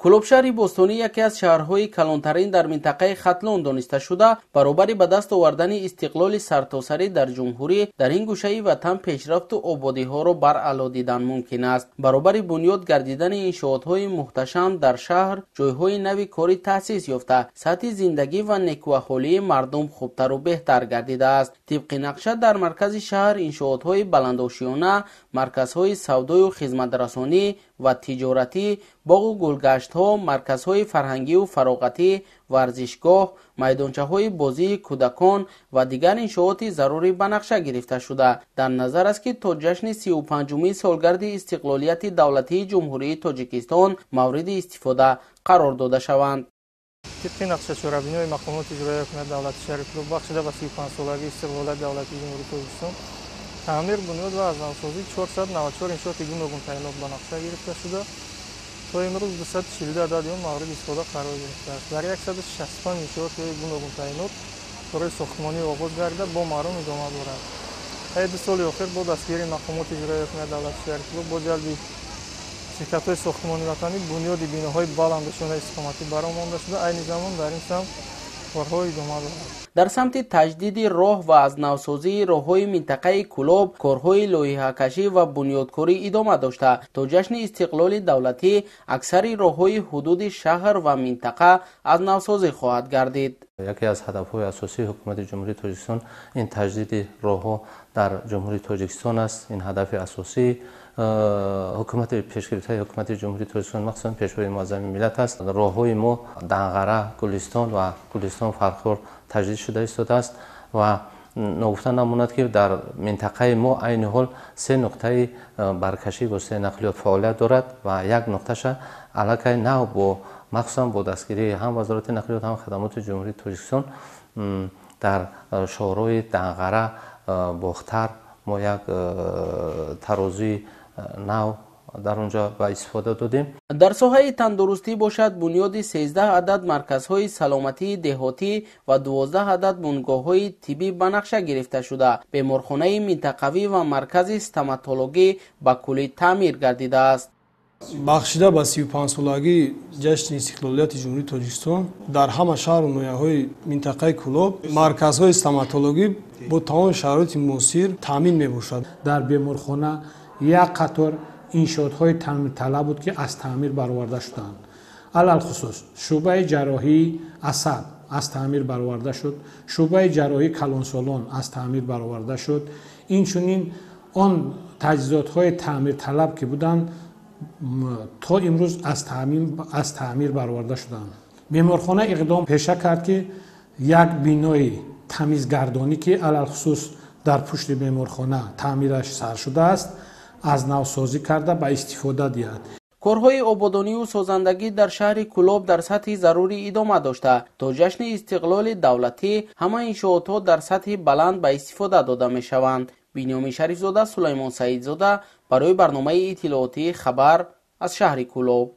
Кӯлоб шаҳри бостонӣ яке аз шаҳрҳои калонтарин дар минтақаи Хатлон дониста шуда, баробари ба даст овардани истиқлоли сартосарӣ дар ҷумҳурӣ, дар ин гӯшаи ватан пешрафту ободиҳоро баръало дидан мумкин аст. Баробари бунёд гардидани иншоотҳои муҳташам дар шаҳр, ҷойҳои нави корӣ таъсис ёфта, сатҳи зиндагӣ ва некӯаҳолии мардум хубтару беҳтар гардидааст. Тибқи нақша, дар маркази шаҳр иншоотҳои баландошёна, марказҳои савдою хизматрасонӣ ва тиҷоратӣ, боғу гулгаштҳо, марказҳои фарҳангию фароғатӣ, варзишгоҳ, майдончаҳои бозии кӯдакон ва дигар иншооти зарурӣ ба нақша гирифта шуда, дар назар аст, ки то ҷашни 35-умин солгарди истиқлолияти давлатии Ҷумҳурии Тоҷикистон мавриди истифода қарор дода шаванд. Тибқи нақша, чорабиниҳои мақомоти иҷроияи ҳокимияти давлати шаҳри Кӯлоб бахшида ба 35-солагии истиқлолияти давлатии Ҷумҳурии Тоҷикистон, таъмир, бунёд ва аз навсозии 494 иншооти гуногунтаъинот ба нақша гирифта шуда, то имрӯз 242 адади он мавриди истифода қарор гирифтааст. Дар 165 иншооти гуногунтаъинот корҳои сохтмонӣ оғоз гардида, бо маром идома дорад. Тайи 2 соли охир бо дастгирии мақомоти иҷроияи ҳокимияти давлати шаҳри Кӯлоб, бо ҷалби ширкатҳои сохтмонии ватанӣ, бунёди биноҳои баландошёнаи истиқоматӣ ба роҳ монда шуда, айни замон дар ин самт корҳо идома дорад. Дар самти таҷдиди роҳ ва аз навсозии роҳҳои минтақаи Кӯлоб корҳои лоиҳакашӣ ва бунёдкорӣ идома дошта, то ҷашни истиқлоли давлатӣ аксари роҳҳои ҳудуди шаҳр ва минтақа аз навсозӣ хоҳад гардид. Яке аз ҳадафҳои асосии Ҳукумати Ҷумҳурии Тоҷикистон ин таҷдиди роҳҳо дар Ҷумҳурии Тоҷикистон аст. Ин ҳадафи асосии ҳукумати пешгирифтаи Ҳукумати Ҷумҳурии Тоҷикистон, махсусан Пешвои муаззами миллат аст. Роҳҳои мо Данғара, Гулистон ва Гулистон, Фархор таҷдид шуда истодааст ва ногуфта намонад, ки дар минтақаи мо айни ҳол се нуқтаи баркашии воситаи нақлиёт фаъолият дорад ва як нуқташа аллакай нав бо махсусан бо дастгирии ҳам Вазорати нақлиёт, ҳам Хадамоти Ҷумҳурии Тоҷикистон дар шоҳроҳи Данғара, Бохтар мо як тарозуи нав дар он ҷо ба истифода додем. Дар соҳаи тандурустӣ бошад, бунёди 13 адад марказҳои саломатии деҳотӣ ва 12 адад бунгоҳҳои тиббӣ ба нақша гирифта шуда, беморхонаи минтақавӣ ва маркази стоматологӣ ба куллӣ таъмир гардидааст. Бахшида ба 35-солагии ҷашни истиқлолияти Ҷумҳурии Тоҷикистон дар ҳама шаҳру ноҳияҳои минтақаи Кӯлоб марказҳои стоматологӣ бо тамоми шароити муосир таъмин мебошад. Дар беморхона як қатор иншоотҳои таъмирталаб буд, ки аз таъмир бароварда шуданд. Алалхусус, шӯъбаи ҷарроҳии асаб аз таъмир бароварда шуд, шӯъбаи ҷарроҳии калонсолон аз таъмир бароварда шуд. Инчунин он таҷҳизотҳои таъмирталаб, ки буданд, то имрӯз аз таъмир бароварда шуданд. Беморхона иқдом пеша кард, ки як бинои тамизгардонӣ, ки алалхусус дар пушти беморхона таъмираш сар шудааст, аз навсозӣ карда, ба истифода диҳад. Корҳои ободонию созандагӣ дар шаҳри Кӯлоб дар сатҳи зарурӣ идома дошта, то ҷашни истиқлоли давлатӣ ҳама иншоотҳо дар сатҳи баланд ба истифода дода мешаванд. Бинёмин Шарифзода, Сулаймон Саидзода барои барномаи иттилоотии «Хабар» аз шаҳри Кӯлоб.